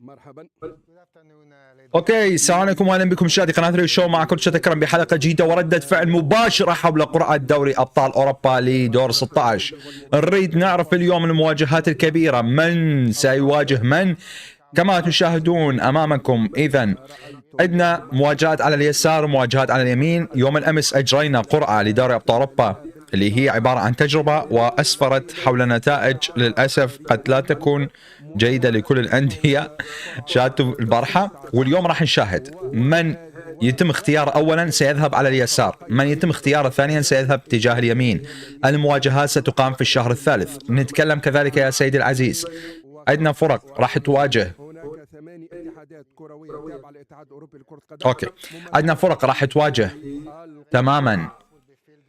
مرحبا. اوكي، السلام عليكم واهلا بكم مشاهدي قناه ريو شو. معكم كل اكرم بحلقه جديده وردة فعل مباشره حول قرعه دوري ابطال اوروبا لدور 16. نريد نعرف اليوم المواجهات الكبيره، من سيواجه من. كما تشاهدون امامكم اذا عندنا مواجهات على اليسار ومواجهات على اليمين. يوم الامس اجرينا قرعه لدوري ابطال اوروبا اللي هي عباره عن تجربه، واسفرت حول نتائج للاسف قد لا تكون جيده لكل الانديه. شاهدتوا البارحه، واليوم راح نشاهد من يتم اختيار اولا سيذهب على اليسار، من يتم اختياره ثانيا سيذهب تجاه اليمين. المواجهات ستقام في الشهر الثالث. نتكلم كذلك يا سيدي العزيز، عندنا فرق راح تواجه. هناك 8 اتحادات كرويه تابعه للاتحاد الاوروبي لكره القدم. اوكي، عندنا فرق راح تواجه تماما.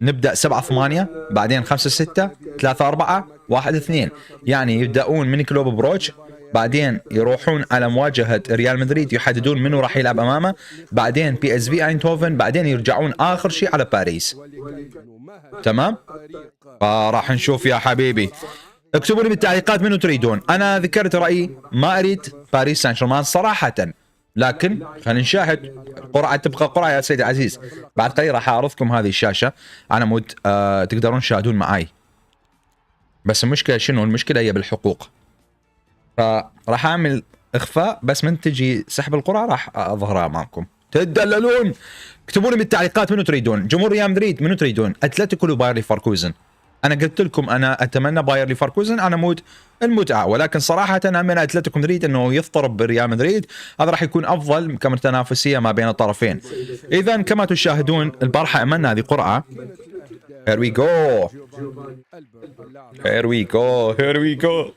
نبدا 7-8، بعدين 5-6، 3-4، 1-2. يعني يبداون من كلوب بروج، بعدين يروحون على مواجهه ريال مدريد يحددون منو راح يلعب امامه، بعدين بي اس في اينتهوفن، بعدين يرجعون اخر شيء على باريس. تمام؟ فراح نشوف يا حبيبي. اكتبوا لي بالتعليقات منو تريدون. انا ذكرت رايي، ما اريد باريس سان جيرمان صراحه، لكن خلينا نشاهد. قرعه تبقى قرعه يا سيدي العزيز. بعد قليل راح اعرضكم هذه الشاشه على مود تقدرون تشاهدون معاي. بس المشكله شنو؟ المشكله هي بالحقوق، فراح اعمل اخفاء، بس من تجي سحب القرعه راح اظهرها امامكم. تدللون. اكتبوا لي بالتعليقات منو تريدون. جمهور ريال مدريد منو تريدون؟ اتلتيكو ولا باير ليفركوزن؟ انا قلت لكم انا اتمنى باير ليفركوزن على مود المتعه، ولكن صراحه انا من اتلتيكو مدريد انه يضطرب بريال مدريد، هذا راح يكون افضل كمتنافسيه ما بين الطرفين. اذا كما تشاهدون البارحه عملنا هذه قرعه. هير وي جو، هير وي جو، هير وي جو.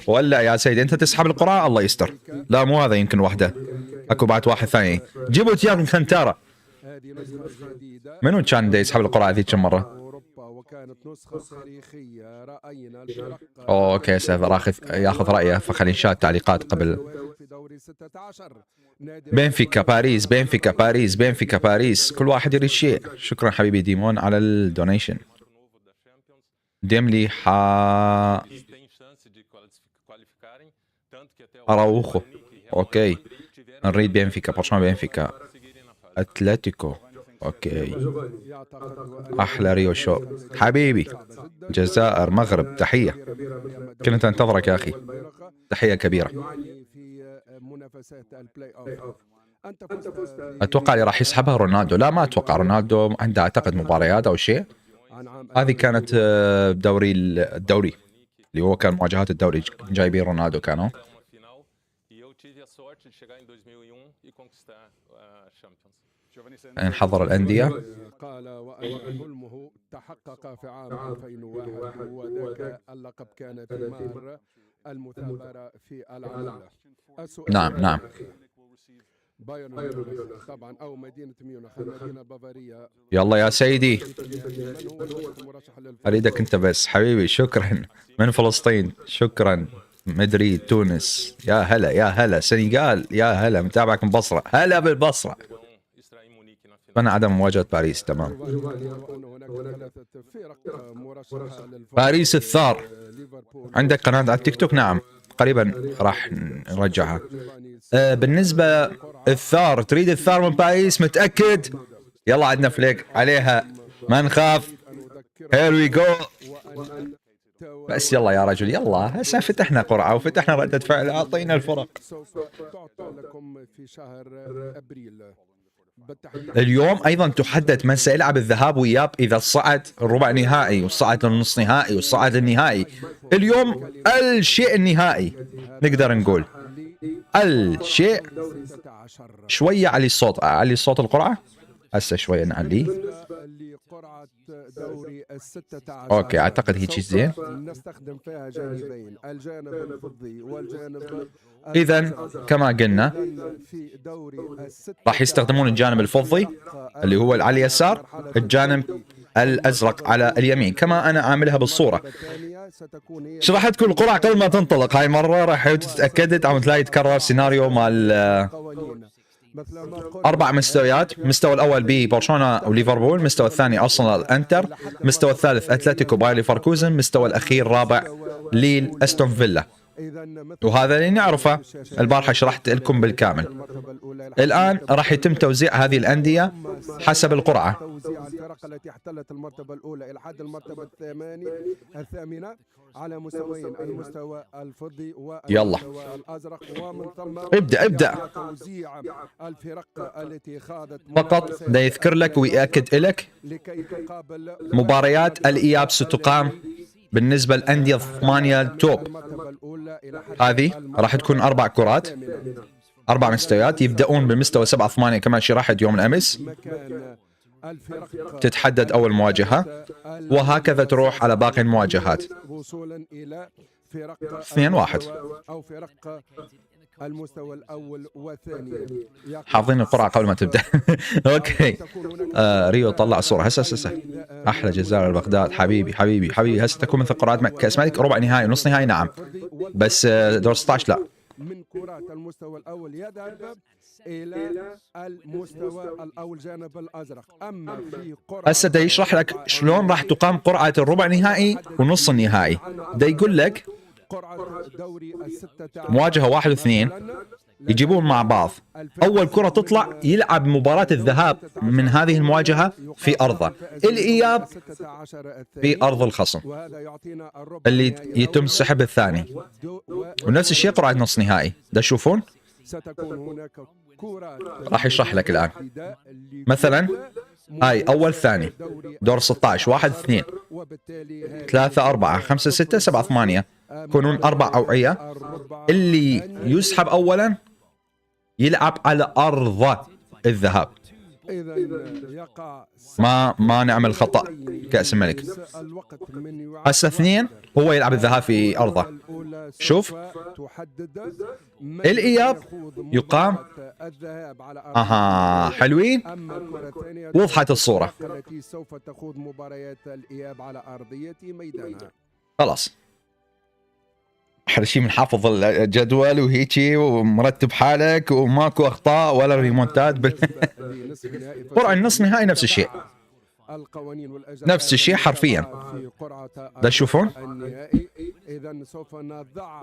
ولا يا سيدي انت تسحب القرعه، الله يستر. لا مو هذا، يمكن وحده، اكو بعد واحد ثاني. جيبوا تياغو كانتارا. منو كان يسحب القرعه ذيك كم مره؟ وكانت نسخة تاريخية. رأينا الفرق اوكي، ياخذ رايه، فخلينا نشاهد تعليقات قبل. في دوري 16 بنفيكا باريس، بنفيكا باريس، بنفيكا باريس، كل واحد يريد شيء. شكرا حبيبي ديمون على الدونيشن. ديملي اراوخو. اوكي، نريد بنفيكا، برشلونه بنفيكا، اتلتيكو. اوكي، احلى ريو شو حبيبي. جزائر، مغرب، تحيه. كنت انتظرك يا اخي، تحيه كبيره. في منافسات البلاي اوف. اتوقع اللي راح يسحبها رونالدو. لا ما اتوقع، رونالدو عنده اعتقد مباريات او شيء. هذه كانت الدوري اللي هو كان مواجهات الدوري، جايبين رونالدو كانوا. نحضر الانديه. قال وأن حلمه تحقق في عام 2001، وذاك اللقب كان في مهر المثابرة في العالم. نعم. بايرن ميونخ طبعا، او مدينه ميونخ، المدينه البافاريه. يلا يا سيدي، من هو المرشح اريدك انت بس حبيبي. شكرا. من فلسطين، شكرا. مدريد، تونس، يا هلا يا هلا. سنغال، يا هلا. متابعك من بصره، هلا بالبصره. انا عدم مواجهه باريس. تمام. باريس الثار. عندك قناه على التيك توك؟ نعم، قريبا راح نرجعها. بالنسبه الثار، تريد الثار من باريس؟ متاكد؟ يلا عندنا فليك عليها، ما نخاف. هير وي جو. بس يلا يا رجل، يلا. هسه فتحنا قرعه وفتحنا رده فعل، اعطينا الفرق. لكم في شهر ابريل. اليوم ايضا تحدد من سيلعب الذهاب واياب اذا صعد الربع نهائي وصعد النص نهائي وصعد النهائي. اليوم الشيء النهائي نقدر نقول الشيء. شويه علي الصوت، علي صوت القرعه هسه شويه نعليه. دوري ال16. اوكي، اعتقد هيك زين. نستخدم فيها جانبين، الجانب الفضي والجانب. اذا كما قلنا راح يستخدمون الجانب الفضي اللي هو على اليسار، الجانب الازرق على اليمين، كما انا عاملها بالصوره. شرحت كل القرعه قبل ما تنطلق. هاي مره راح تتاكدت عم تلاقي يتكرر سيناريو مال 4 مستويات. المستوى الاول ببرشلونه وليفربول، المستوى الثاني ارسنال انتر، المستوى الثالث اتلتيكو باير ليفركوزن، المستوى الاخير رابع ليل استون فيلا. وهذا اللي نعرفه. البارحة شرحت لكم بالكامل. الآن راح يتم توزيع هذه الأندية حسب القرعة. توزيع الفرق التي احتلت المرتبة الأولى إلى حد المرتبة الثامنة على مستويين، المستوى الفضي والمستوى الأزرق، ومن ثم ابدأ. توزيع الفرق التي خاضت فقط دا يذكر لك ويأكد لك لكي تقابل مباريات الإياب ستقام بالنسبة للأندية 8 التوب. المرتبة الأولى إلى حد هذه راح تكون 4 كرات، 4 مستويات، يبدأون بمستوى 7 8 كما شرحت يوم الأمس. مكان الفرق تتحدد أول مواجهة وهكذا تروح على باقي المواجهات. وصولا إلى فرق 2-1 أو فرق المستوى الأول والثاني. حافظين القرعة قبل ما تبدأ. أوكي. ريو طلع صورة هسه أحلى جزائر بغداد. حبيبي هسه تكون مثل قرعات كأس الملك، ربع نهائي نص نهائي نعم، بس دور 16 لا. من كرات المستوى الأول يذهب إلى المستوى الأول جانب الأزرق. أما في قرعة هسه دا يشرح لك شلون راح تقام قرعة الربع نهائي ونص النهائي. دا يقول لك قرعة دوري مواجهة 1 و2 يجيبون مع بعض. أول كرة تطلع يلعب مباراة الذهاب من هذه المواجهة في أرضه، الإياب في أرض الخصم اللي يتم سحب الثاني. ونفس الشيء قرعة نص نهائي. دا تشوفون ستكون هناك كرات راح يشرح لك الآن. مثلا هاي أول ثاني دور 16 1 2 3 4 5 6 7 8 يكونون 4 أوعية. اللي يسحب أولا يلعب على أرض الذهاب. ما نعمل خطأ كأس الملك. هسه 2 هو يلعب الذهاب في أرضه. شوف الإياب يقام. حلوين، وضحت الصورة. التي سوف تخوض مباريات الإياب على أرضية ميدانها. خلاص احلى شيء من حافظ الجدول وهيجي ومرتب حالك وماكو اخطاء ولا ريمونتات قرعة النص نهائي نفس الشيء، نفس الشيء حرفيا. ده تشوفون النهائي اذا سوف نضع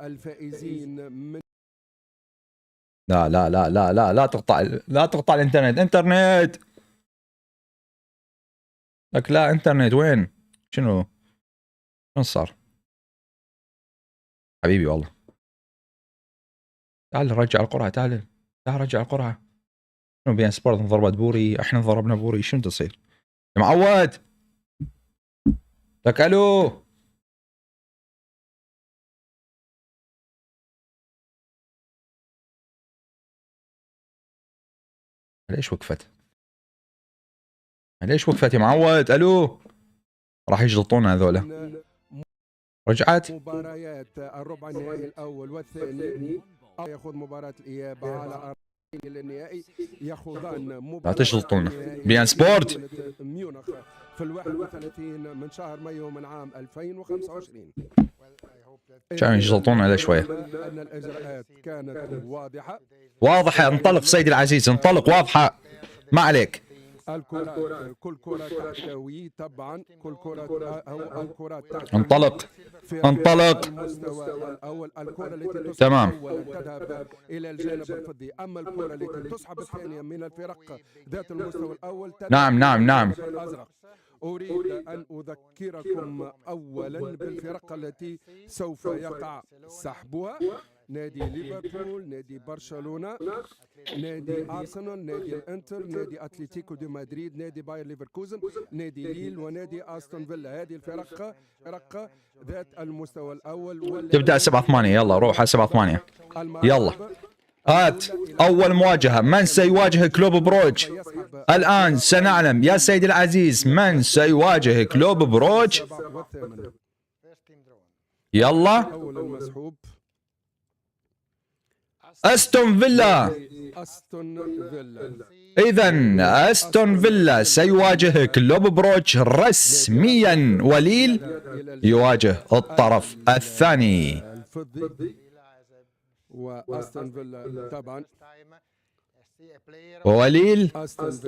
الفائزين من لا تقطع الانترنت لك. لا انترنت وين؟ شنو صار حبيبي؟ والله تعال رجع القرعة. تعال رجع القرعة. شنو بين سبورت انضربت بوري، احنا انضربنا بوري، شنو تصير يا معود؟ لك الو. ليش وقفت يا معود؟ الو راح يجلطونا هذولا. رجعت مباريات الربع النهائي الاول والثاني ياخذ مباراة الاياب على ارض النهائي، ياخذان مباراة لا تجلطونا بيان سبورت ميونخ في 31 من شهر مايو من عام 2025. كانوا يجلطونا على شويه. ان الاجراءات كانت واضحه. انطلق سيدي العزيز، انطلق، واضحه، ما عليك. الكرات كل كرة تحتوي طبعا كل كرة أو الكرات انطلق المستوى الأول. الكرة التي تمام تذهب إلى الجانب الفضي، أما الكرة التي تسحب الثانية من الفرق ذات المستوى الأول نعم. الأزرق. أريد أن أذكركم أولا بالفرق التي سوف يقع سحبها: نادي ليفربول، نادي برشلونة، نادي أرسنال، نادي الانتر، نادي أتلتيكو دي مدريد، نادي باير ليفركوزن، نادي ليل، ونادي أستون فيلا. هذه الفرق ذات المستوى الأول. تبدأ 7-8. يلا روح على 7-8. يلا هات أول مواجهة. من سيواجه كلوب بروج؟ الآن سنعلم يا سيدي العزيز من سيواجه كلوب بروج. يلا أول المسحوب أستون فيلا. إذن أستون فيلا سيواجه كلوب بروج رسميا، وليل يواجه الطرف الثاني. وأستون فيلا طبعا وليل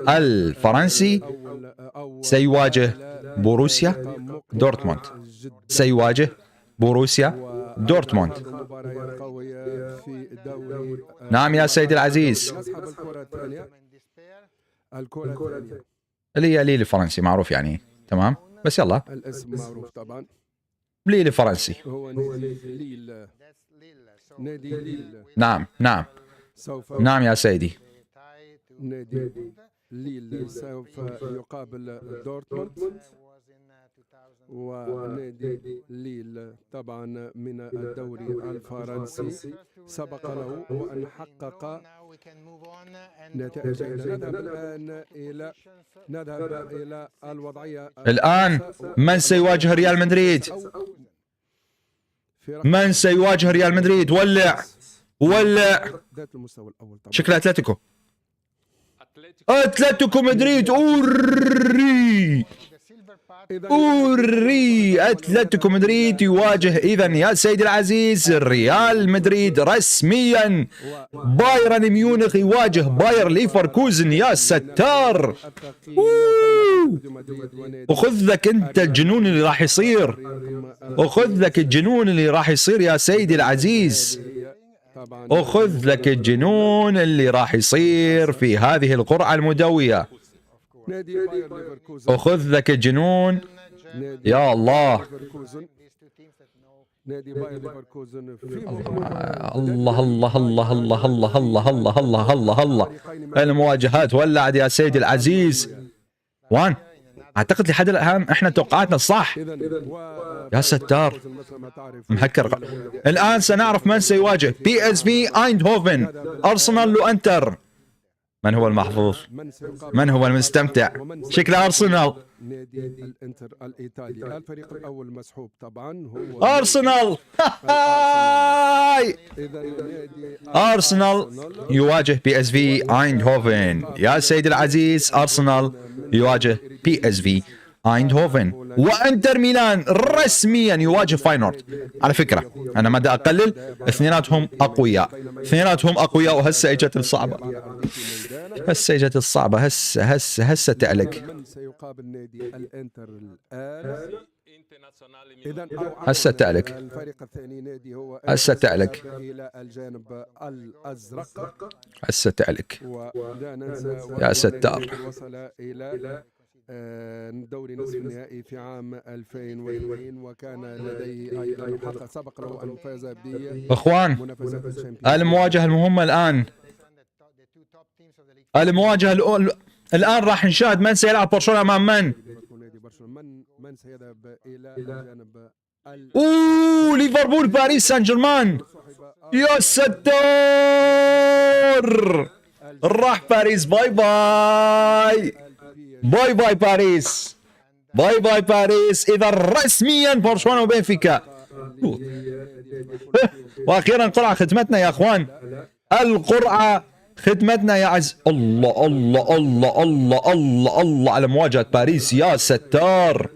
الفرنسي سيواجه بوروسيا دورتموند، سيواجه بوروسيا دورتموند. مباريات قوية في الدوري. نعم يا سيدي العزيز. نسحب الكرة الثانية. الكرة الثانية اللي هي ليل الفرنسي معروف يعني، تمام، بس يلا الاسم معروف طبعا، ليل الفرنسي. هو نادي ليل. نادي ليل نعم نعم سوف نعم يا سيدي. نادي ليل سوف يقابل دورتموند، ونادي ليل طبعا من الدوري الفرنسي سبق له وأن حقق نتائج جيدة. نذهب إلى الوضعية الآن من سيواجه ريال مدريد؟ من سيواجه ريال مدريد؟ ولع ذات المستوى الأول طبعا. شكل اتلتيكو مدريد. اتلتيكو مدريد يواجه اذا يا سيدي العزيز ريال مدريد رسميا. بايرن ميونخ يواجه باير ليفركوزن. يا ستار. وخذ لك انت الجنون اللي راح يصير، وخذ لك الجنون اللي راح يصير يا سيدي العزيز، وخذ لك الجنون اللي راح يصير في هذه القرعة المدوية. وخذ لك الجنون. يا الله. نادي باير ليفركوزن في الله الله الله الله الله الله الله الله الله الله. المواجهات ولعت يا سيدي العزيز. وان اعتقد لحد الان احنا توقعاتنا الصح. يا ستار محكر. الان سنعرف من سيواجه. بي اس في ايندهوفن، ارسنال لوانتر. من هو المحظوظ؟ من هو المستمتع؟ شكله ارسنال. نادي الانتر الايطالي. الفريق الاول مسحوب طبعا هو ارسنال. ارسنال يواجه بي اس في ايندهوفن. يا سيدي العزيز ارسنال يواجه بي اس في ايندهوفن. وانتر ميلان رسميا يواجه فاينورد. على فكره انا ما دا اقلل، اثنيناتهم اقوياء، اثنيناتهم اقوياء. وهسه اجت الصعبه، هسه اجت الصعبه. هسه تعلق. من سيقابل نادي الانتر الان؟ اذا هسه تعلق. الفريق الثاني نادي هو هسه تعلق. الى الجانب الازرق. هسه تعلق. ولا ننسى يا ستار. وصل الى دوري نصف النهائي في عام 2002 وكان لديه ايضا حق سبق له ان فاز اخوان بمنافسات الشامبيونز. المواجهه المهمه الان، المواجهه الان راح نشاهد من سيلعب برشلونه امام من. من سيذهب الى جانب ليفربول باريس سان جيرمان. يا ستار. راح باريس. باي باي باي باي باريس، باي باي باريس. اذا رسميا برشلونه وبنفيكا. واخيرا قرعه ختمتنا يا اخوان، القرعه ختمتنا يا عز. الله الله الله الله الله الله على مواجهه باريس. يا ستار.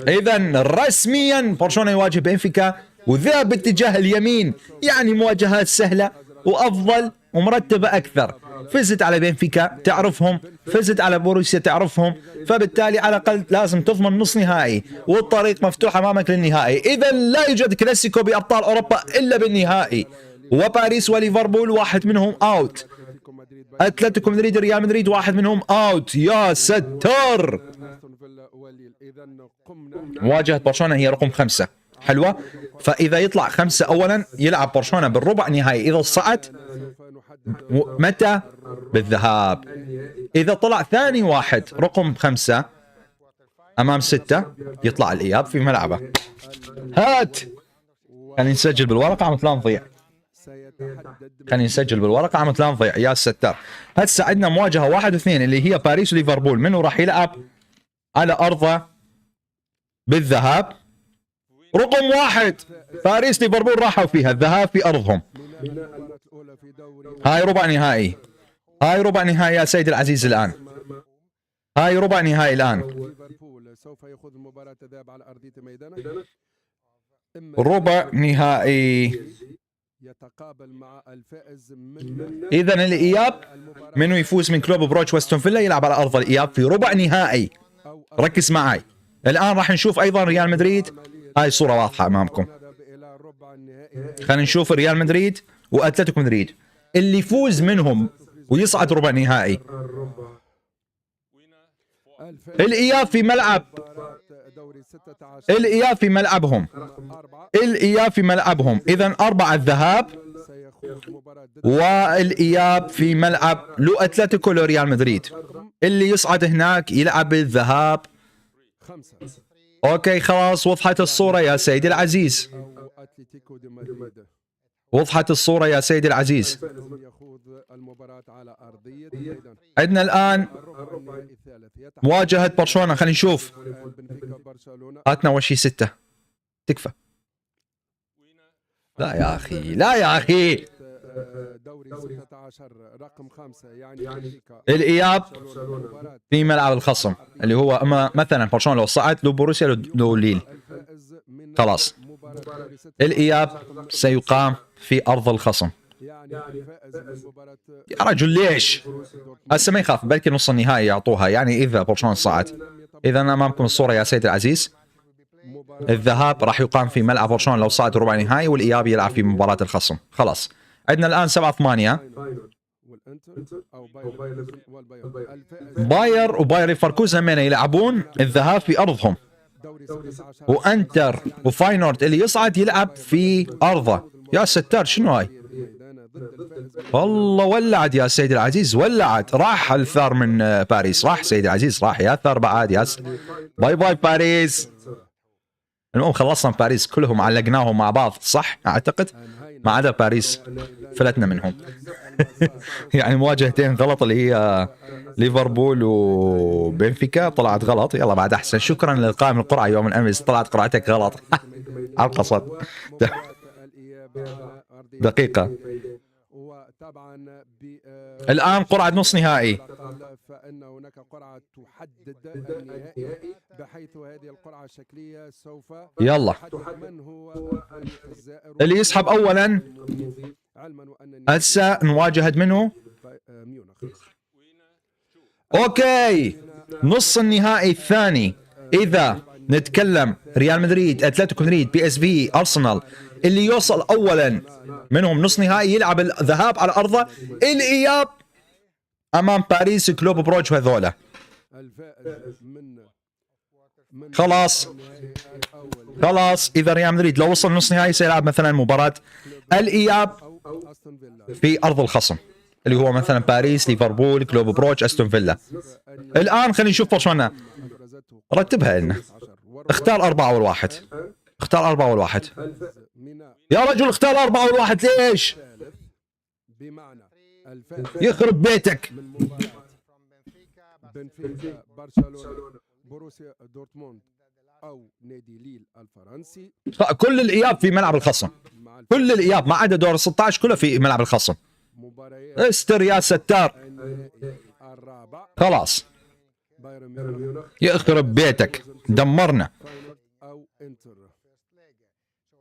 اذا رسميا برشلونه يواجه بنفيكا وذهب باتجاه اليمين، يعني مواجهات سهله وافضل ومرتبه اكثر. فزت على بنفيكا تعرفهم، فزت على بوروسيا تعرفهم، فبالتالي على الاقل لازم تضمن نص نهائي والطريق مفتوح امامك للنهائي. اذا لا يوجد كلاسيكو بابطال اوروبا الا بالنهائي، وباريس وليفربول واحد منهم اوت. اتلتيكو مدريد ريال مدريد واحد منهم اوت. يا ستار. مواجهة برشلونة هي رقم 5 حلوة، فإذا يطلع 5 أولا يلعب برشلونة بالربع نهائي. إذا صعد متى؟ بالذهاب. إذا طلع ثاني واحد رقم 5 أمام 6 يطلع الإياب في ملعبه. هات خلينا نسجل بالورقة عم لا نضيع، خلينا نسجل بالورقة عم لا نضيع. يا ستار. هسه عندنا مواجهة 1 و2 اللي هي باريس وليفربول. منو راح يلعب على أرضه بالذهاب؟ رقم 1 باريس ليفربول راحوا فيها الذهاب في أرضهم. هاي ربع نهائي، هاي ربع نهائي يا سيدي العزيز. الآن هاي ربع نهائي الآن. ربع نهائي. إذا الإياب منو يفوز من كلوب بروج واستون فيلا يلعب على أرض الإياب في ربع نهائي. ركز معي الآن راح نشوف أيضا ريال مدريد هاي الصورة واضحة أمامكم. نذهب إلى الربع النهائي. خلينا نشوف ريال مدريد وأتلتيكو مدريد اللي يفوز منهم ويصعد ربع نهائي. الإياب في ملعب، دوري 16 الإياب في ملعبهم، 4 الإياب في ملعبهم. إذا 4 الذهاب سيخوض مباراة ضد والإياب في ملعب لو أتلتيكو لو ريال مدريد. اللي يصعد هناك يلعب الذهاب. 5 أوكي خلاص وضحت الصورة يا سيدي العزيز، أو أتلتيكو دي مدريد وضحت الصورة يا سيدي العزيز. يخوض المباراة على أرضية أيضا عندنا الآن الربع النهائي الثالث مواجهة برشلونة. خلينا نشوف. بنفيكا برشلونة. هاتنا أول شيء 6 تكفى. لا يا أخي، لا يا أخي. دوري 16 رقم 5 يعني بنفيكا الإياب مباراة في ملعب الخصم اللي هو أما مثلا برشلونة لو صعد لو بروسيا لو ليل الفائز من خلاص. مباراة دوري 16 الإياب سيقام في أرض الخصم. يعني الفائز من مباراة يا رجل ليش؟ هسه ما يخاف بلكي نص النهائي يعطوها يعني إذا برشلونة صعد. إذا أمامكم الصورة يا سيدي العزيز. الذهاب راح يقام في ملعب برشلونة لو صعد ربع نهائي، والإياب يلعب في مباراة الخصم. خلاص عندنا الآن 7-8 والانتر او بايرن والبايرن. الفائز باير وباير ليفركوزن همين يلعبون الذهاب في أرضهم، دوري 16 وأنتر وفاينورد اللي يصعد يلعب في أرضه. يا ستار شنو هاي؟ ميدان ضد الفائز والله ولعت يا سيدي العزيز، ولعت. راح الثار من باريس، راح سيدي العزيز، راح يا ثار بعد يا باي باي باريس. المهم خلصنا من باريس كلهم علقناهم مع بعض صح اعتقد، ما عدا باريس فلتنا منهم. يعني مواجهتين غلط اللي هي ليفربول وبنفيكا طلعت غلط. يلا بعد احسن. شكرا للقائم القرعه يوم الامس، طلعت قرعتك غلط. على القصد. دقيقه. وطبعا الان قرعه نص نهائي. فإن هناك قرعة تحدد النهائي، بحيث هذه القرعة الشكلية سوف يلا تحدد من هو الزائر اللي يسحب اولا. علما وأن هسه نواجه منه. ميونخ. اوكي نص النهائي الثاني اذا نتكلم ريال مدريد، اتلتيكو مدريد، بي اس في، ارسنال، اللي يوصل اولا منهم نص نهائي يلعب الذهاب على ارضه. الاياب امام باريس، كلوب بروج وهذولا. الفائز من خلاص خلاص. اذا ريال مدريد لو وصل نص نهائي سيلعب مثلا مباراة الاياب أو أستون فيلا. في ارض الخصم اللي هو مثلا باريس، ليفربول، كلوب بروج، استون فيلا. الان خلينا نشوف برشلونة. رتبها لنا. اختار 4 والواحد. اختار 4 والواحد. يا رجل اختار 4 والواحد ليش؟ بمعنى الفائز يخرب بيتك. من مباراة بنفيكا برشلونة بروسيا دورتموند أو نادي ليل الفرنسي. كل الاياب في ملعب الخصم، مع كل الاياب ما عدا دور 16 كله في ملعب الخصم. مباريات استر يا ستار. النهائي الرابع خلاص بايرن ميونخ يخرب بيتك، دمرنا. فاينورد أو انتر.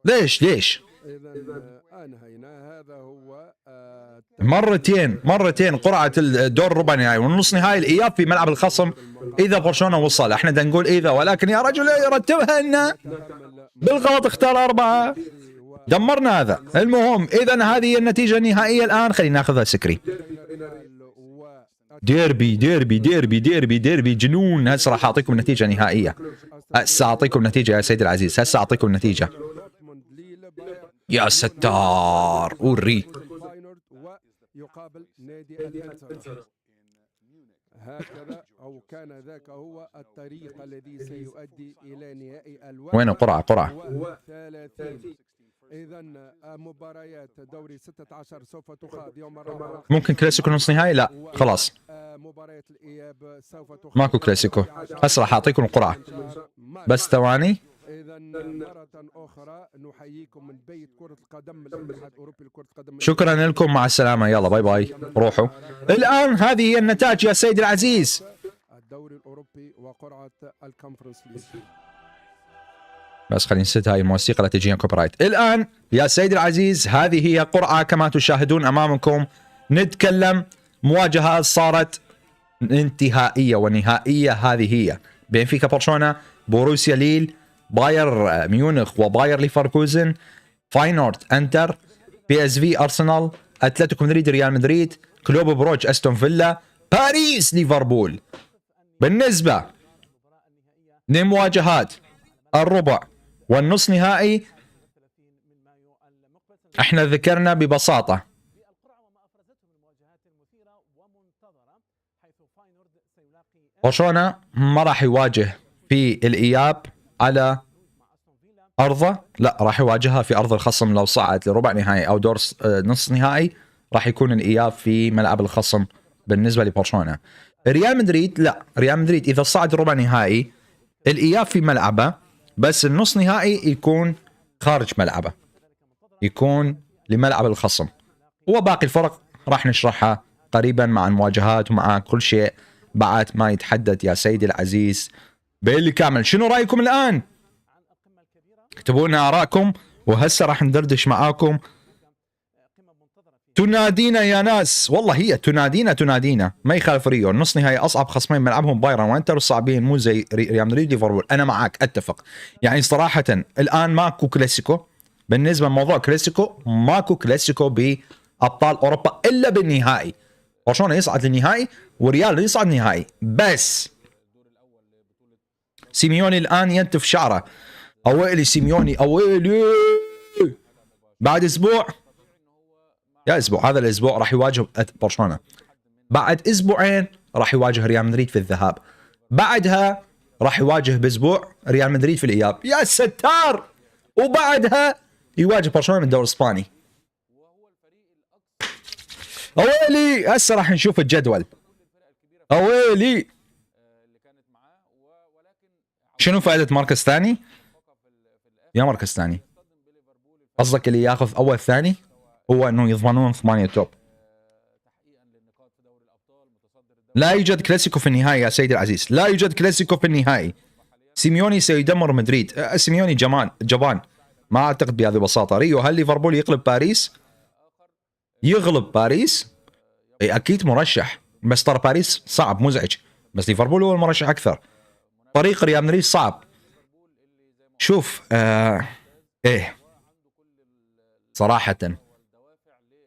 ليش إذا أنهينا. هذا هو مرتين قرعة الدور الربع نهائي والنص نهائي الاياب في ملعب الخصم اذا برشلونة وصل. احنا بدنا نقول اذا، ولكن يا رجل رتبها لنا بالغلط. اختار 4 دمرنا هذا. المهم اذا هذه هي النتيجة النهائية. الان خلينا ناخذها سكري. ديربي ديربي ديربي ديربي ديربي جنون. هسه راح اعطيكم النتيجة النهائية. هسه اعطيكم النتيجة يا سيدي العزيز، هسه اعطيكم النتيجة. يا ستار وري. فاينورد ويقابل نادي الانتر. هكذا أو كان ذاك هو الطريق الذي سيؤدي إلى نهائي وين قرعة 31. إذا مباريات دوري 16 سوف تخاض يوم الرابع. ممكن كلاسيكو نص نهائي؟ لا خلاص مباريات الإياب سوف تخاض ماكو كلاسيكو. هسه راح اعطيكم القرعة بس ثواني. إذا مرة أخرى نحييكم من بيت كرة القدم الاتحاد الأوروبي لكرة القدم. شكرا لكم، مع السلامة، يلا باي باي روحوا. الآن هذه هي النتائج يا سيدي العزيز. الدوري الأوروبي وقرعة الكونفرنس ليج. بس خلينا نسد هاي الموسيقى لا تجينا كوبي رايت. الآن يا سيدي العزيز هذه هي قرعة كما تشاهدون أمامكم. نتكلم مواجهة صارت انتهائية ونهائية. هذه هي بنفيكا برشلونة، بوروسيا ليل، باير ميونخ وباير ليفركوزن، فاينورد انتر، بي اس في ارسنال، اتلتيكو مدريد ريال مدريد، كلوب بروج استون فيلا، باريس ليفربول. بالنسبه لمواجهات الربع والنصف نهائي احنا ذكرنا ببساطه برشلونة ما راح يواجه في الاياب على ارضه، لا راح يواجهها في ارض الخصم. لو صعد لربع نهائي او دور نصف نهائي راح يكون الاياب في ملعب الخصم بالنسبه لبرشلونة. ريال مدريد لا، ريال مدريد اذا صعد ربع نهائي الاياب في ملعبه، بس النصف نهائي يكون خارج ملعبه، يكون لملعب الخصم. وباقي الفرق راح نشرحها قريبا مع المواجهات ومع كل شيء بعد ما يتحدد يا سيدي العزيز بالكامل. شنو رايكم الان؟ اكتبوا لنا ارائكم، وهسه راح ندردش معاكم. تنادينا يا ناس، والله هي تنادينا ما يخالف. ريو النص نهائي اصعب خصمين ملعبهم بايرن وانتر صعبين، مو زي ريال مدريد ليفربول. انا معاك اتفق، يعني صراحه الان ماكو كلاسيكو. بالنسبه لموضوع كلاسيكو ماكو كلاسيكو بابطال اوروبا الا بالنهائي. برشلونه يصعد للنهائي وريال يصعد نهائي. بس سيميوني الان ينتف شعره. اويلي سيميوني اويلي، بعد اسبوع يا اسبوع، هذا الاسبوع راح يواجه برشلونه، بعد اسبوعين راح يواجه ريال مدريد في الذهاب، بعدها راح يواجه باسبوع ريال مدريد في الاياب، يا ستار، وبعدها يواجه برشلونه من الدوري الاسباني. اويلي هسه راح نشوف الجدول. اويلي شنو فائده مركز ثاني؟ يا مركز ثاني قصدك اللي ياخذ اول ثاني هو انه يضمنون 8 توب. لا يوجد كلاسيكو في النهائي يا سيدي العزيز، لا يوجد كلاسيكو في النهائي. سيميوني سيدمر مدريد. سيميوني جبان، ما اعتقد بهذه البساطه. ريو هل ليفربول يغلب باريس؟ يغلب باريس؟ اي اكيد مرشح، بس ترى باريس صعب مزعج، بس ليفربول هو المرشح اكثر. طريق ريال مدريد صعب. شوف ايه صراحه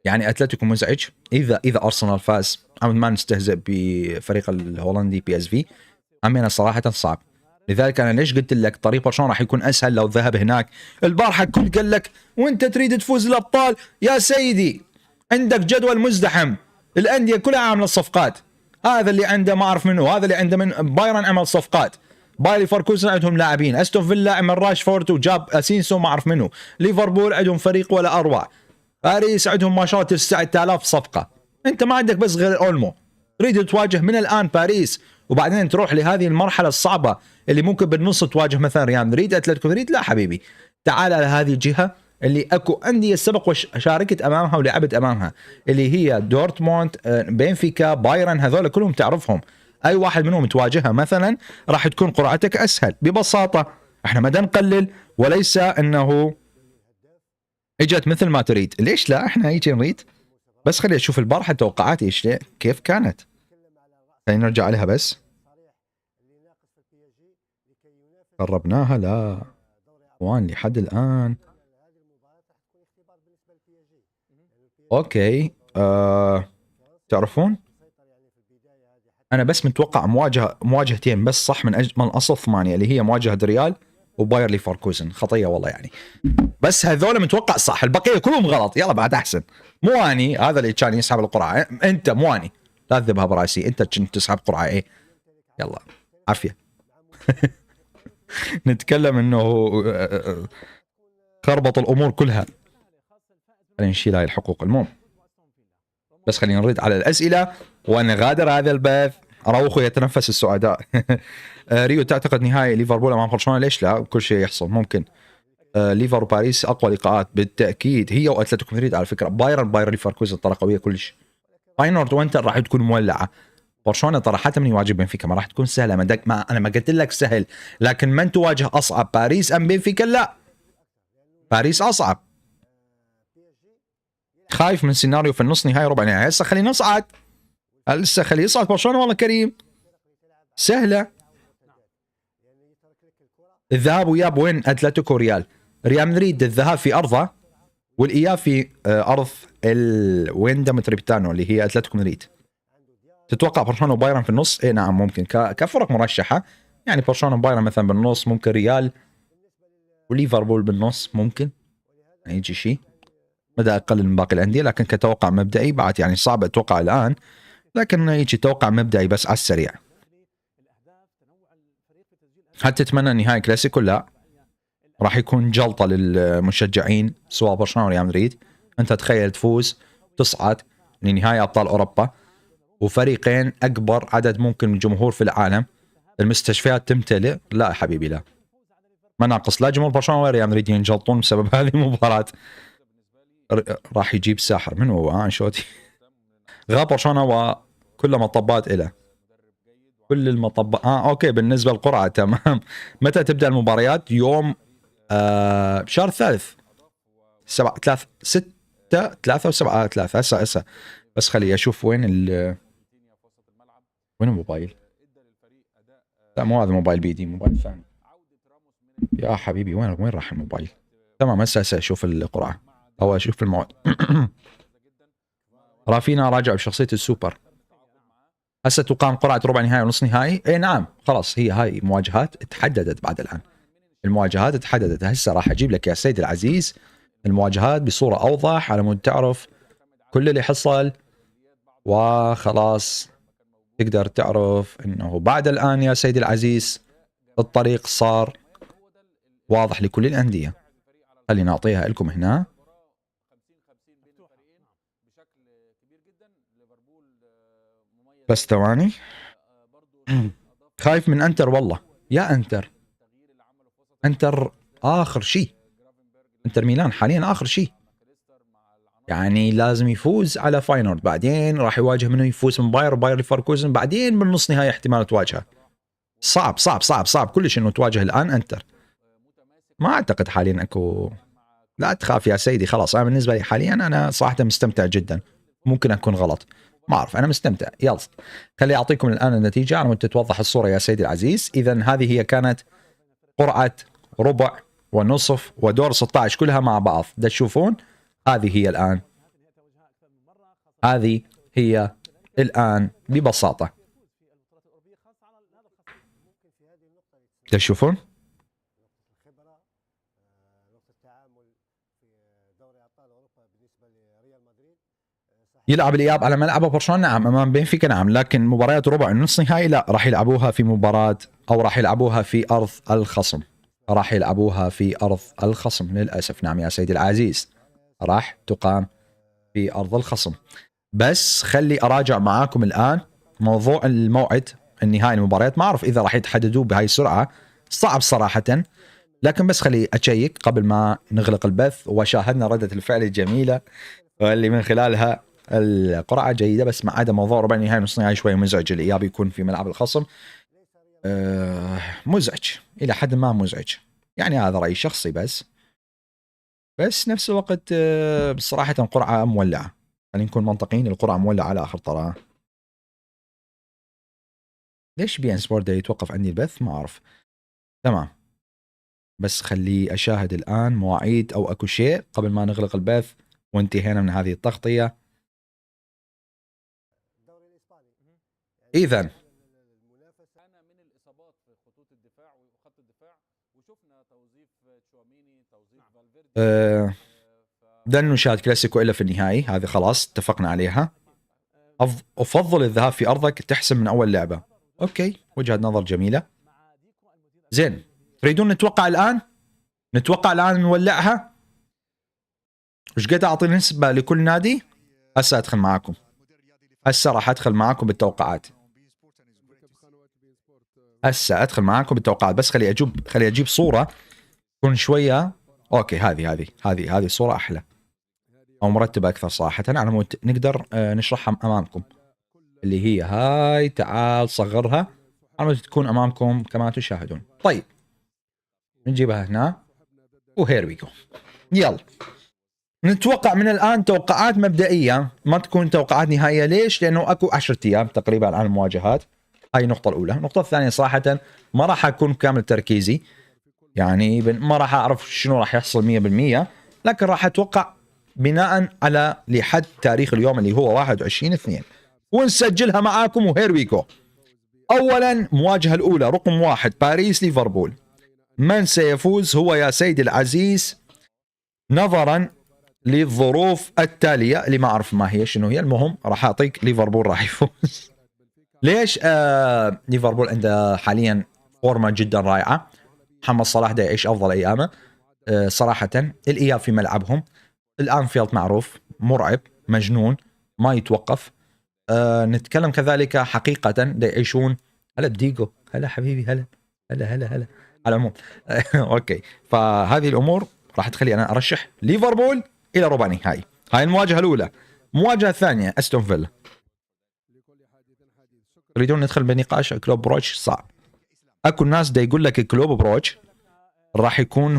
يعني اتلتيكو مزعج. اذا ارسنال فاز، ما نستهزئ بفريق الهولندي بي اس في، امانه صراحه صعب. لذلك انا ليش قلت لك طريق برشلونه راح يكون اسهل لو ذهب هناك. البارحه كل قال لك وانت تريد تفوز الابطال يا سيدي، عندك جدول مزدحم، الانديه كلها عامله صفقات، هذا اللي عنده ما اعرف منه، هذا اللي عنده من بايرن عمل صفقات، باير ليفركوزن عندهم لاعبين، استون فيلا عمل راشفورد وجاب اسينسو ما اعرف منه، ليفربول عندهم فريق ولا اروع، باريس عندهم ما شاء الله 9000 صفقه. انت ما عندك بس غير اولمو. تريد تواجه من الان باريس وبعدين تروح لهذه المرحله الصعبه اللي ممكن بالنص تواجه مثلا ريال مدريد اتلتيكو مدريد؟ لا حبيبي، تعال على هذه الجهه اللي اكو انديه سبق وشاركت امامها ولعبت امامها، اللي هي دورتموند، بنفيكا، بايرن، هذول كلهم تعرفهم. اي واحد منهم تواجهها مثلا راح تكون قرعتك اسهل ببساطه. احنا ما نقلل، وليس انه اجت مثل ما تريد. ليش لا، احنا هيك نريد. بس خلينا نشوف البارحه توقعاتي ايش كيف كانت، خلينا نرجع عليها بس. قربناها لا اخوان لحد الان. اوكي تعرفون انا بس متوقع مواجهتين بس صح من اصل 8 اللي هي مواجهه ريال وباير ليفركوزن. خطيه والله يعني، بس هذول متوقع صح، البقيه كلهم غلط. يلا بعد احسن. مواني هذا اللي كان يسحب القرعه، انت مواني لا تذبها براسي، انت كنت تسحب قرعه ايه. يلا عافيه. نتكلم انه خربط الامور كلها. خلينا نشيل هاي الحقوق. المهم بس خلينا نرد على الاسئله ونغادر هذا البث. اراوخو يتنفس السعداء. ريو تعتقد نهائي ليفربول امام برشلونه؟ ليش لا، كل شيء يحصل ممكن. ليفر وباريس اقوى لقاءات بالتاكيد، هي واتلتيكو مدريد على فكره. بايرن ليفركوزن ترى قويه كلش. فاينورد وانتر راح تكون مولعه. برشلونه ترى حتى من يواجه بنفيكا ما راح تكون سهله. انا ما قلت لك سهل، لكن من تواجه اصعب، باريس ام بنفيكا؟ لا باريس اصعب. خايف من سيناريو في النص نهائي ربع نهائي. هسه خلينا نصعد، لسه خلي يصعد برشلونه. والله كريم سهله. الذهاب وياب وين؟ اتلتيكو ريال مدريد الذهاب في ارضه والاياب في ارض ويندا متروبوليتانو اللي هي اتلتيكو مدريد. تتوقع برشلونه وبايرن في النص؟ اي نعم ممكن كفرق مرشحه، يعني برشلونه وبايرن مثلا بالنص، ممكن ريال وليفربول بالنص ممكن يعني يجي شيء مدى اقل من باقي الانديه، لكن كتوقع مبدئي بعد يعني صعب اتوقع الان، لكن يجي توقع مبدئي بس على السريع. هل تتمنى نهائي كلاسيكو؟ لا، راح يكون جلطه للمشجعين سواء برشلونه وريال مدريد. انت تخيل تفوز تصعد لنهائي ابطال اوروبا وفريقين اكبر عدد ممكن من الجمهور في العالم، المستشفيات تمتلئ. لا حبيبي لا، ما ناقص لا جمهور برشلونه ولا ريال مدريد ينجلطون بسبب هذه المباراه. راح يجيب ساحر من هو انشوتي غاب برشلونه وكل مطبات له، كل المطبات اوكي. بالنسبه للقرعه تمام. متى تبدا المباريات؟ يوم شهر الثالث 7 3 6 3 و7 3. هسه بس خلي اشوف وين وين الموبايل. لا مو هذا الموبايل بيدي، موبايل ثاني يا حبيبي. وين راح الموبايل؟ تمام هسه اشوف القرعه او اشوف الموعد. رافينا راجع بشخصيه السوبر. هسه تقام قرعه ربع نهائي ونص نهائي. اي نعم خلاص، هي هاي مواجهات تحددت بعد الان، المواجهات تحددت. هسه راح اجيب لك يا سيدي العزيز المواجهات بصوره اوضح على مود تعرف كل اللي حصل، وخلاص تقدر تعرف انه بعد الان يا سيدي العزيز الطريق صار واضح لكل الانديه. خلينا نعطيها لكم هنا. بس ثواني. خايف من انتر والله يا انتر اخر شيء. انتر ميلان حاليا اخر شيء، يعني لازم يفوز على فاينورد، بعدين راح يواجه منه يفوز من باير ليفركوزن، بعدين بالنص نهائي احتمال تواجهه. صعب صعب صعب صعب كلش انه تواجه الان انتر. ما اعتقد حاليا اكو. لا تخاف يا سيدي، خلاص انا بالنسبه لي حاليا انا صراحه مستمتع جدا. ممكن اكون غلط ما اعرف، انا مستمتع. يلا خلي اعطيكم الان النتيجه على مود تتوضح الصوره يا سيدي العزيز. اذا هذه هي كانت قرعه ربع ونصف ودور 16 كلها مع بعض. دا تشوفون هذه هي الان، هذه هي الان ببساطه. دا تشوفون يلعب الاياب على ملعبه برشلونه نعم امام بنفيكا نعم، لكن مباريات ربع النص نهائي لا، راح يلعبوها في مباراه او راح يلعبوها في ارض الخصم. راح يلعبوها في ارض الخصم للاسف. نعم يا سيدي العزيز راح تقام في ارض الخصم. بس خلي اراجع معاكم الان موضوع الموعد النهائي المباريات. ما اعرف اذا راح يتحددوا بهاي السرعه، صعب صراحه، لكن بس خلي اشيك قبل ما نغلق البث. وشاهدنا رده الفعل الجميله واللي من خلالها القرعه جيده، بس ما عدا موضوع ربع النهائي نص نهائي شوي مزعج. الاياب يكون في ملعب الخصم مزعج الى حد ما مزعج، يعني هذا رايي شخصي. بس نفس الوقت بصراحه قرعه مولعه، خلينا نكون منطقيين، القرعه مولعه على اخر طرح. ليش بي ان سبورت يتوقف عندي البث؟ ما اعرف. تمام بس خلي اشاهد الان مواعيد او اكو شيء قبل ما نغلق البث وانتهينا من هذه التغطيه. اذا لن نشاهد كلاسيكو الا في النهائي، هذه خلاص اتفقنا عليها. افضل الذهاب في ارضك تحسم من اول لعبه. اوكي وجهه نظر جميله. زين تريدون نتوقع الان؟ نولعها. وش قد اعطي نسبه لكل نادي؟ هسه ادخل معاكم، هسه راح ادخل معاكم بالتوقعات. بس خلي اجيب صوره تكون شويه اوكي. هذه صوره احلى او مرتبه اكثر صراحه، على مود نقدر نشرحها امامكم، اللي هي هاي. تعال صغرها على مود تكون امامكم كما تشاهدون. طيب نجيبها هنا وهير وي جو. يلا نتوقع من الان توقعات مبدئيه، ما تكون توقعات نهائيه. ليش؟ لانه اكو 10 ايام تقريبا عن المواجهات. هاي النقطه الاولى. النقطه الثانيه صراحه ما راح اكون بكامل تركيزي، يعني ما راح اعرف شنو راح يحصل 100%، لكن راح اتوقع بناء على لحد تاريخ اليوم اللي هو 21/2 ونسجلها معاكم. وهير وي جو. اولا مواجهه الاولى رقم 1 باريس ليفربول. من سيفوز هو يا سيدي العزيز نظرا للظروف التاليه اللي ما اعرف ما هي شنو هي، المهم راح اعطيك ليفربول راح يفوز. ليش؟ ليفربول عنده حاليا فورمه جدا رائعه. محمد صلاح دا يعيش افضل ايامه. صراحه الاياب في ملعبهم، الانفيلد معروف مرعب مجنون ما يتوقف. نتكلم كذلك حقيقه دا يعيشون. هلا بديجو، هلا حبيبي، هلا هلا هلا هلا. على العموم اوكي، فهذه الامور راح تخلي انا ارشح ليفربول الى ربع نهائي. هاي المواجهه الاولى. المواجهه الثانيه استون فيلا. تريدون ندخل بنقاش كلوب بروتش؟ صعب. اكو ناس دا يقول لك كلوب بروتش راح يكون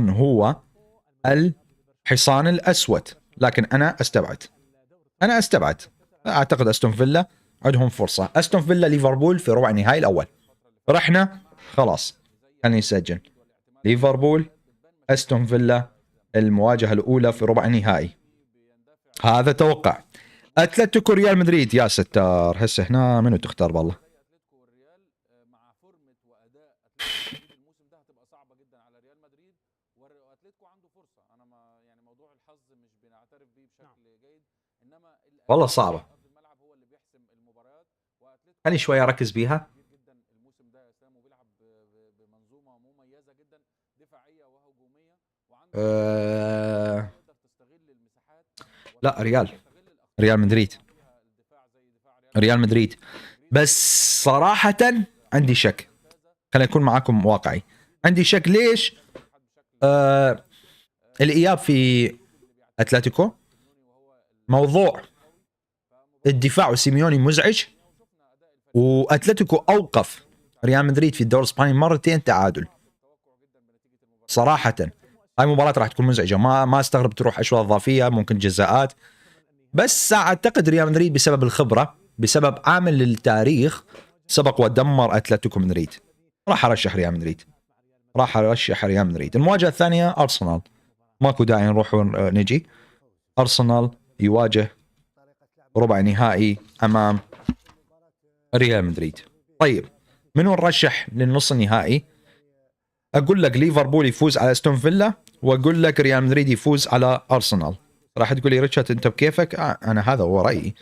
هو الحصان الاسود، لكن انا استبعد. اعتقد استون فيلا عندهم فرصه. استون فيلا ليفربول في ربع النهائي الاول. رحنا خلاص، خلينا نسجل ليفربول استون فيلا المواجهه الاولى في ربع النهائي. هذا توقع. اتلتيكو ريال مدريد، يا ستار هسه هنا منو تختار بالله؟ والله صعبه، خليني شويه اركز بيها. لا ريال مدريد. بس صراحة عندي شك، خليني أكون معاكم واقعي. عندي شك. ليش؟ الإياب في أتلتيكو، موضوع الدفاع وسيميوني مزعج، وأتلتيكو أوقف ريال مدريد في الدوري الإسباني مرتين تعادل. صراحة هاي المباراة راح تكون مزعجة، ما استغرب تروح أشواط إضافية، ممكن جزاءات. بس أعتقد ريال مدريد بسبب الخبرة، بسبب عامل التاريخ سبق ودمر أتلتيكو مدريد. راح أرشح ريال مدريد. المواجهة الثانية أرسنال، ماكو داعي نروح ونجي. أرسنال يواجه ربع نهائي أمام ريال مدريد. طيب منو نرشح للنص النهائي؟ أقول لك ليفربول يفوز على استون فيلا، وأقول لك ريال مدريد يفوز على أرسنال. راح تقول لي ريتشارد أنت بكيفك. أنا هذا هو رأيي،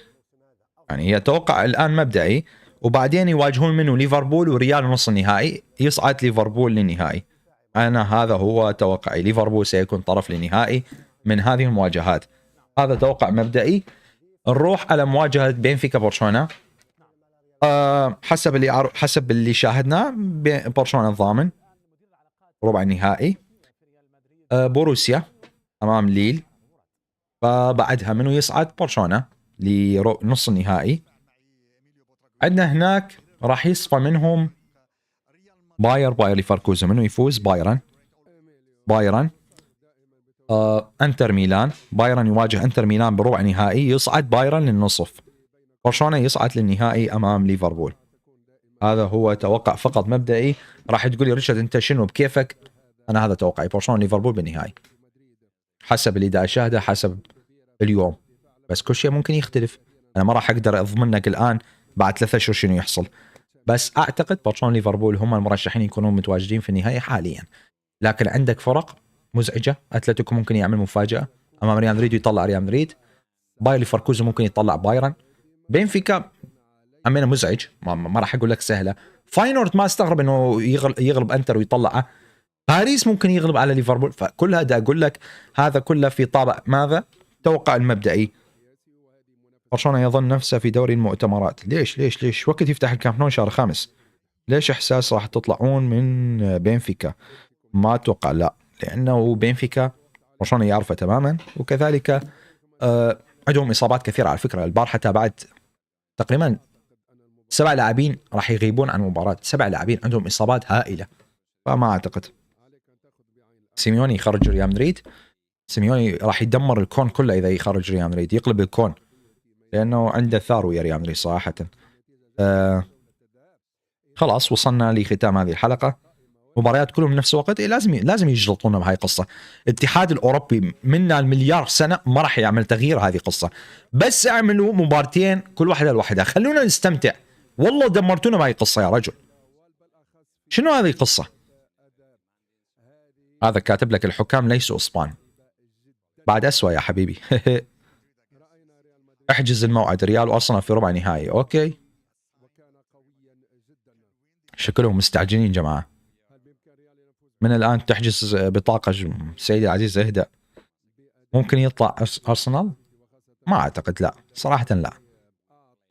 يعني هي توقع الآن مبدئي. وبعدين يواجهون منه ليفربول وريال نص النهائي، يصعد ليفربول للنهائي. أنا هذا هو توقعي، ليفربول سيكون طرف للنهائي من هذه المواجهات. هذا توقع مبدئي. نروح على مواجهة بنفيكا برشلونة. حسب اللي شاهدناه برشلونة الضامن ربع النهائي. بوروسيا أمام ليل. فبعدها منو يصعد؟ برشلونة لنص النهائي. عندنا هناك راح يصفى منهم باير ليفركوزن. منو يفوز؟ بايرن. انتر ميلان. بايرن يواجه انتر ميلان بربع نهائي، يصعد بايرن للنصف. برشلونة يصعد للنهائي امام ليفربول. هذا هو توقع فقط مبدئي. راح تقولي ريتشارد انت شنو بكيفك؟ انا هذا توقعي، برشلونة ليفربول بالنهائي حسب اللي دا اشاهده، حسب اليوم. بس كل شيء ممكن يختلف، انا ما راح اقدر اضمن لك الان بعد 3 اشهر شنو يحصل. بس اعتقد برشلونة ليفربول هم المرشحين يكونون متواجدين في النهائي حاليا. لكن عندك فرق مزعجه. اتلتيكو ممكن يعمل مفاجاه امام ريال مدريد ويطلع ريال مدريد. باير ليفركوزن ممكن يطلع بايرن. بنفيكا امانه مزعج، ما راح اقول لك سهله. فاينورد ما استغرب انه يغلب انتر ويطلعه. باريس ممكن يغلب على ليفربول. فكلها دا اقول لك هذا كله في طابع ماذا؟ توقع المبدئي. برشلونة يظن نفسه في دوري المؤتمرات. ليش وقت يفتح الكامب نو شهر 5؟ ليش احساس راح تطلعون من بنفيكا؟ ما اتوقع، لا، لانه بنفيكا برشلونة يعرفه تماما. وكذلك عندهم اصابات كثيره على فكره. البارحه تابعت تقريبا 7 لاعبين راح يغيبون عن المباراه. 7 لاعبين عندهم اصابات هائله. فما اعتقد سيميوني يخرج ريال مدريد. سيميوني راح يدمر الكون كله اذا يخرج ريال مدريد، يقلب الكون، لانه عنده ثار يا ريال مدريد صراحه. خلاص وصلنا لختام هذه الحلقه. مباريات كلهم بنفس الوقت. إيه لازم يجلطونا بهاي القصه. الاتحاد الاوروبي منا المليار سنه ما راح يعمل تغيير، هذه قصه. بس اعملوا مبارتين كل واحده لوحدها، خلونا نستمتع. والله دمرتونا بهاي القصه يا رجل. شنو هذه القصه؟ هذا كاتب لك الحكام ليسوا اسبان. بعد أسوأ يا حبيبي. احجز الموعد، ريال وارسنال في ربع نهائي. اوكي، شكلهم مستعجلين جماعه. من الان تحجز بطاقه سيدي العزيز. اهدأ. ممكن يطلع ارسنال؟ ما اعتقد، لا صراحه لا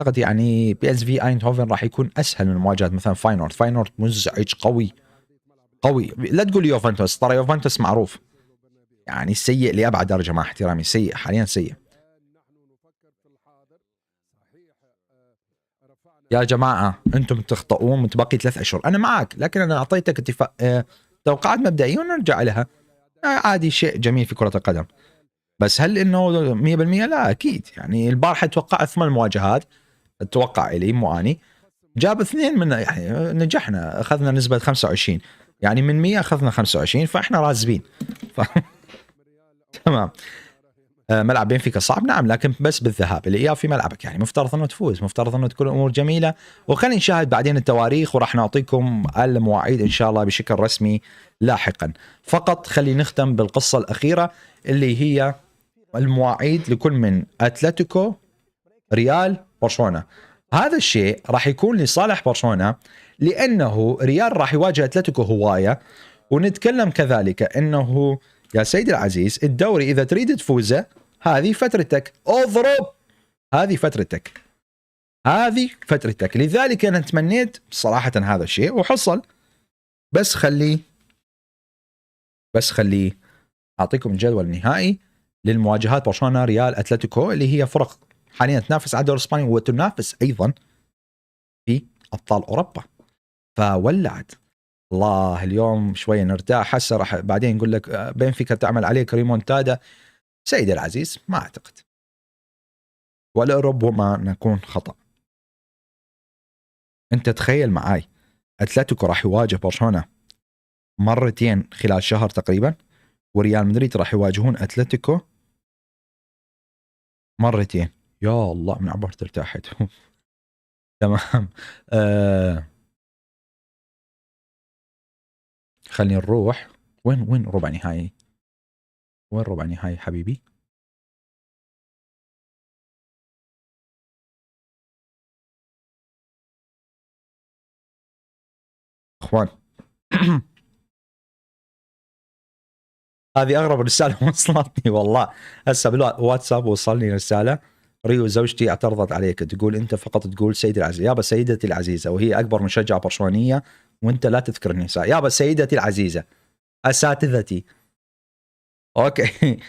اعتقد. يعني بي اس في ايندهوفن راح يكون اسهل من مواجهه مثلا فاينورد مزعج قوي. لا تقول يوفنتوس، ترى يوفنتوس معروف يعني سيء لابعد درجه، مع احترامي سيء حاليا سيء. يا جماعه انتم تخطئون، متبقي 3 اشهر. انا معك، لكن انا اعطيتك توقعات مبدئيه ونرجع لها. عادي، شيء جميل في كره القدم. بس هل انه 100%؟ لا اكيد. يعني البارحه توقعت 8 مواجهات، اتوقع الي مو اني جاب 2 من، يعني نجحنا، اخذنا نسبه 25. يعني من 100 اخذنا 25، فاحنا رازبين. تمام. ملعب بنفيكا صعب نعم، لكن بس بالذهاب. الاياب في ملعبك، يعني مفترض انه تفوز، مفترض انه تكون الامور جميله. وخلينا نشاهد بعدين التواريخ، وراح نعطيكم المواعيد ان شاء الله بشكل رسمي لاحقا. فقط خلينا نختم بالقصه الاخيره اللي هي المواعيد لكل من اتلتيكو، ريال، برشلونه. هذا الشيء راح يكون لصالح برشلونه، لانه ريال راح يواجه اتلتيكو هوايه. ونتكلم كذلك انه يا سيدي العزيز الدوري اذا تريد تفوزه هذه فترتك، اضرب. هذه فترتك. لذلك انا تمنيت صراحه هذا الشيء وحصل. بس خلي اعطيكم الجدول النهائي للمواجهات برشلونه، ريال، اتلتيكو، اللي هي فرق حاليا تنافس على الدوري الاسباني وتنافس ايضا في ابطال اوروبا. فولعت. الله اليوم شويه نرتاح. هسه راح بعدين نقول لك بنفيكا تعمل عليك ريمونتادا. سيدي العزيز ما اعتقد، ولا ربما نكون خطا. انت تخيل معاي اتلتيكو راح يواجه برشلونه مرتين خلال شهر تقريبا، وريال مدريد راح يواجهون اتلتيكو مرتين. يا الله من عبرت ارتاحت. تمام. خلينا نروح. وين ربع نهائي؟ وين ربع نهائي حبيبي؟ اخوان. هذه اغرب رساله وصلتني والله. هسه بالواتساب وصلني رساله: ريو زوجتي اعترضت عليك، تقول انت فقط تقول سيدي العزيز. يابا سيدتي العزيزه، وهي اكبر مشجعه برشلونيه، وانت لا تذكر النساء. يابا سيدتي العزيزه، اساتذتي. اوكي.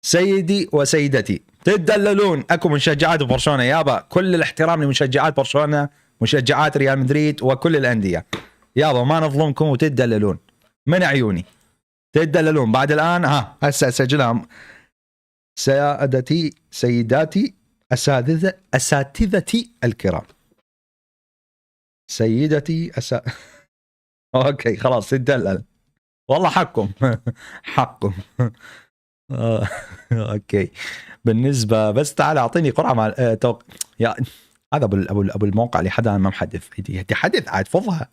سيدي وسيدتي، تدللون. اكو مشجعات برشلونه يابا، كل الاحترام لمشجعات برشلونه، مشجعات ريال مدريد وكل الانديه. يابا ما نظلمكم وتدللون من عيوني. تدللون بعد الان. هسه اسجلها: سيادتي، سيداتي، اساتذتي الكرام. سيدتي اوكي خلاص تدلل. والله حقكم. حقكم. اوكي. بالنسبه بس تعال اعطيني قرعه مع يا هذا ابو الموقع اللي حدا ما محدث. تحدث عاد فضها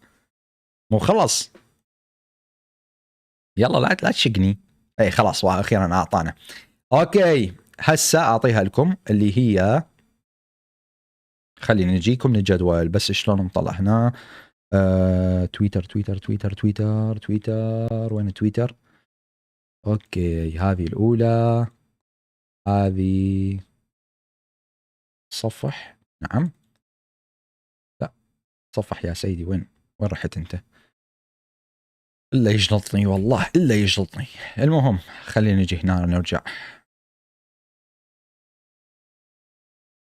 مو خلص. يلا لا تشقني. اي خلاص واخيرا اعطانا. اوكي هسه اعطيها لكم اللي هي، خلينا نجيكم للجدول بس شلون نطلع هنا. تويتر. وين تويتر؟ اوكي هذه الاولى. هذه صفح. نعم. لا صفح يا سيدي. وين رحت انت؟ الا يجلطني والله، الا يجلطني. المهم خلينا نجي هنا نرجع.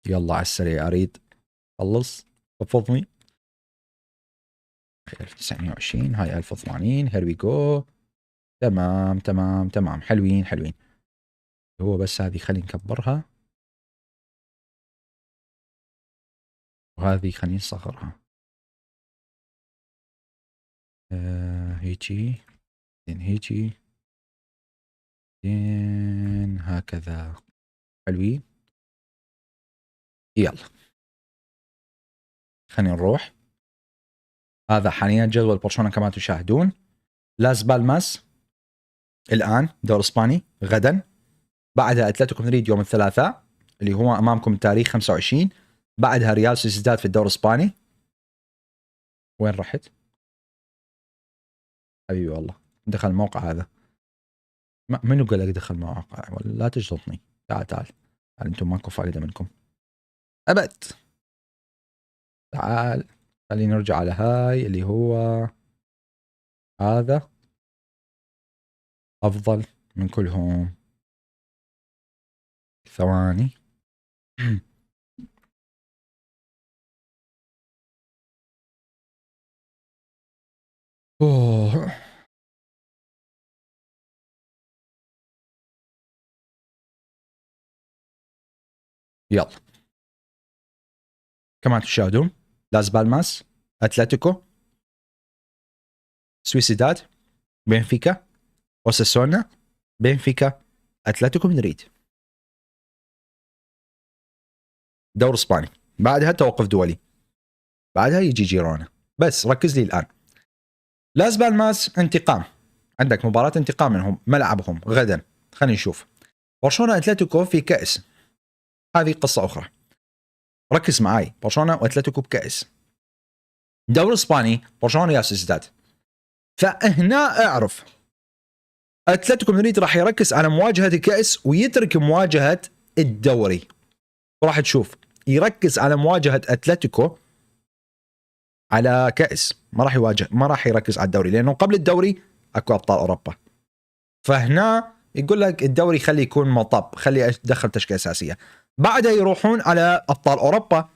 يلا على السريع اريد خلص. رفضني. 1920 هاي 1080. هير وي جو. تمام. حلوين. هو بس هذه خلينا نكبرها، وهذه خلينا نصغرها. هيجي بعدين هيجي بعدين هكذا. حلوين. يلا خلينا نروح. هذا حاليا جدول برشلونة كما تشاهدون. لاس بالماس الآن دوري إسباني غدا، بعدها أتلتيكو مدريد يوم الثلاثاء اللي هو أمامكم التاريخ 25، بعدها ريال سوسيداد في الدوري الإسباني. وين رحت حبيبي؟ والله دخل الموقع هذا. منو قال لك دخل موقع؟ ولا لا تجلطني. تعال تعال انتم ماكو فائدة منكم أبد. تعال خلينا نرجع على هاي اللي هو هذا أفضل من كلهم. ثواني. أوه. يلا كما تشاهدون لاس بالماس، أتلتيكو، سويسيداد، بنفيكا، أوساسونا، بنفيكا، أتلتيكو مدريد. دور اسباني، بعدها توقف دولي، بعدها يجي جيرونا. بس ركز لي الان. لاس بالماس انتقام، عندك مباراة انتقام منهم، ملعبهم غدا. خلينا نشوف. برشلونة اتلتيكو في كأس، هذه قصة أخرى. ركز معاي، برشلونة واتلتيكو بكأس. دور اسباني برشلونة ريال سوسيداد. فهنا اعرف اتلتيكو مدريد راح يركز على مواجهة الكأس ويترك مواجهة الدوري. وراح تشوف يركز على مواجهة اتلتيكو على كأس، ما راح يواجه، ما راح يركز على الدوري لأنه قبل الدوري اكو ابطال اوروبا. فهنا يقول لك الدوري خلي يكون مطب، خلي ادخل تشكيله اساسيه. بعدها يروحون على ابطال اوروبا.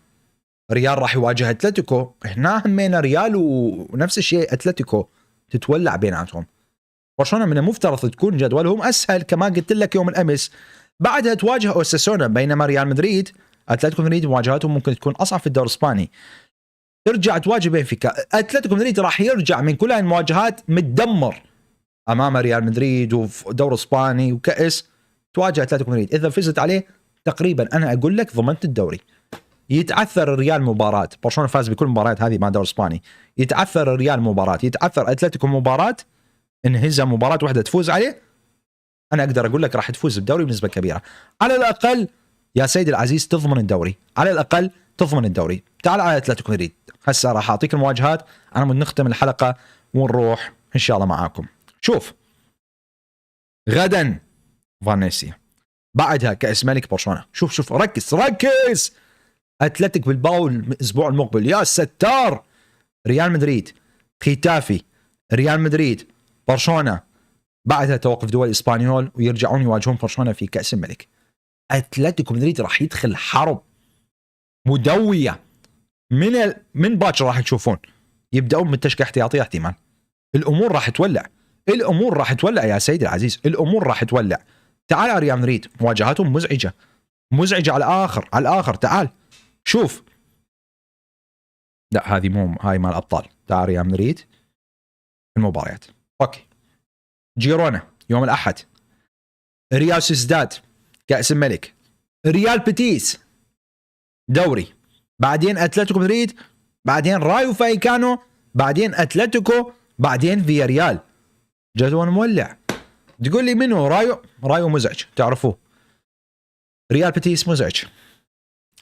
ريال راح يواجه اتلتيكو، هنا همينا ريال ونفس الشيء اتلتيكو تتولع بيناتهم. برشلونه من المفترض تكون جدولهم اسهل كما قلت لك يوم الامس. بعدها تواجه اوساسونا، بينما ريال مدريد اتلتيكو مدريد مواجهاتهم ممكن تكون اصعب في الدوري الاسباني. ترجع تواجه بنفيكا. اتلتيكو مدريد راح يرجع من كل هاي المواجهات متدمر امام ريال مدريد ودور اسباني وكأس. تواجه اتلتيكو مدريد، اذا فزت عليه تقريبا انا اقول لك ضمنت الدوري. يتعثر الريال مباراة، برشلونة فاز بكل مباريات هذه مع دور اسباني، يتعثر الريال مباراة، يتعثر اتلتيكو مباراة، انهزم مباراة واحدة تفوز عليه، انا اقدر اقول لك راح تفوز بالدوري بنسبة كبيرة. على الاقل يا سيدي العزيز تضمن الدوري، على الاقل تضمن الدوري. تعال على اتلتيكو مدريد، هسه راح اعطيك المواجهات انا نختم الحلقة ونروح ان شاء الله معاكم. شوف غدا فانيسيا، بعدها كأس ملك برشلونة. شوف ركز. اتلتيك بالباو الاسبوع المقبل، يا ستار. ريال مدريد، ختافي، ريال مدريد، برشلونة، بعدها توقف دول اسبانيول ويرجعون يواجهون برشلونة في كأس الملك. اتلتيكو مدريد راح يدخل حرب مدوية من باكر. راح تشوفون يبدأون من تشكيلة احتياطية احتمال. الامور راح تولع يا سيدي العزيز، الامور راح تولع. تعال على ريال مدريد، مواجهاتهم مزعجة على الاخر. تعال شوف. لا هذه مو هاي مال الابطال. تعال ريال مدريد المباريات. اوكي. جيرونا يوم الاحد، ريال سوسيداد كأس الملك، ريال بيتيس دوري، بعدين اتلتيكو مدريد، بعدين رايو فايكانو، بعدين اتلتيكو، بعدين فيا ريال. جدول مولع. تقول لي منو؟ رايو مزعج تعرفوه. ريال بيتيس مزعج،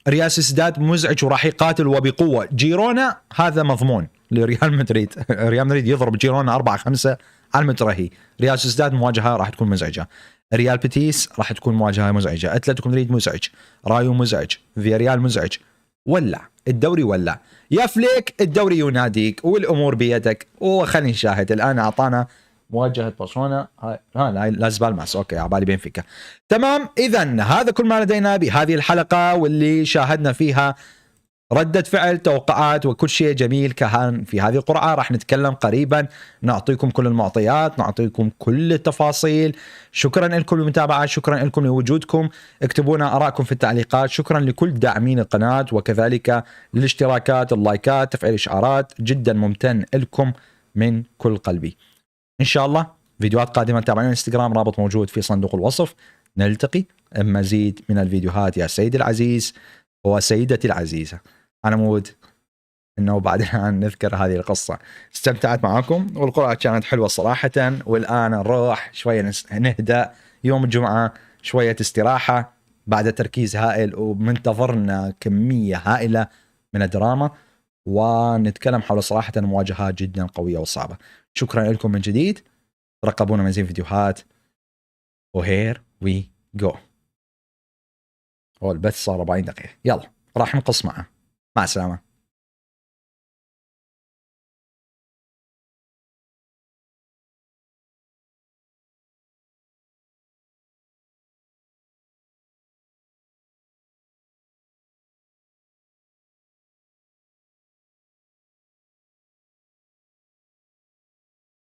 ريال سوسيداد مزعج وراح يقاتل وبقوه. جيرونا هذا مضمون لريال مدريد. ريال مدريد يضرب جيرونا 4-5 على المترهي. ريال سوسيداد مواجهه راح تكون مزعجه، ريال بيتيس راح تكون مواجهه مزعجه، اتلتيكو مدريد مزعج، رايو مزعج، فيا ريال مزعج. ولع الدوري ولع يا فليك. الدوري يناديك والامور بيدك. وخلينا نشاهد الان. اعطانا مواجهه برشلونه، هاي لاس بالماس. اوكي عبالي بنفيكا. تمام. اذا هذا كل ما لدينا بهذه الحلقه، واللي شاهدنا فيها ردة فعل، توقعات، وكل شيء جميل كان في هذه القرعة. راح نتكلم قريبا، نعطيكم كل المعطيات، نعطيكم كل التفاصيل. شكرا لكم للمتابعة، شكرا لكم لوجودكم. اكتبونا آراءكم في التعليقات. شكرا لكل داعمين القناة، وكذلك للاشتراكات، اللايكات، تفعيل الإشعارات. جدا ممتن لكم من كل قلبي. ان شاء الله فيديوهات قادمه تابعونا الانستغرام، رابط موجود في صندوق الوصف. نلتقي مزيد من الفيديوهات يا سيدي العزيز وسيدتي العزيزه. انا مود انه بعد الان نذكر هذه القصه. استمتعت معاكم والقراءه كانت حلوه صراحه، والان نروح شويه نهدأ. يوم الجمعه شويه استراحه بعد تركيز هائل، ومنتظرنا كميه هائله من الدراما، ونتكلم حول صراحه مواجهات جدا قويه وصعبه. شكرا لكم من جديد، رقبونا مزيد فيديوهات، وهير وي جو. البث صار 40 دقيقه، يلا راح نقص معه. مع السلامه.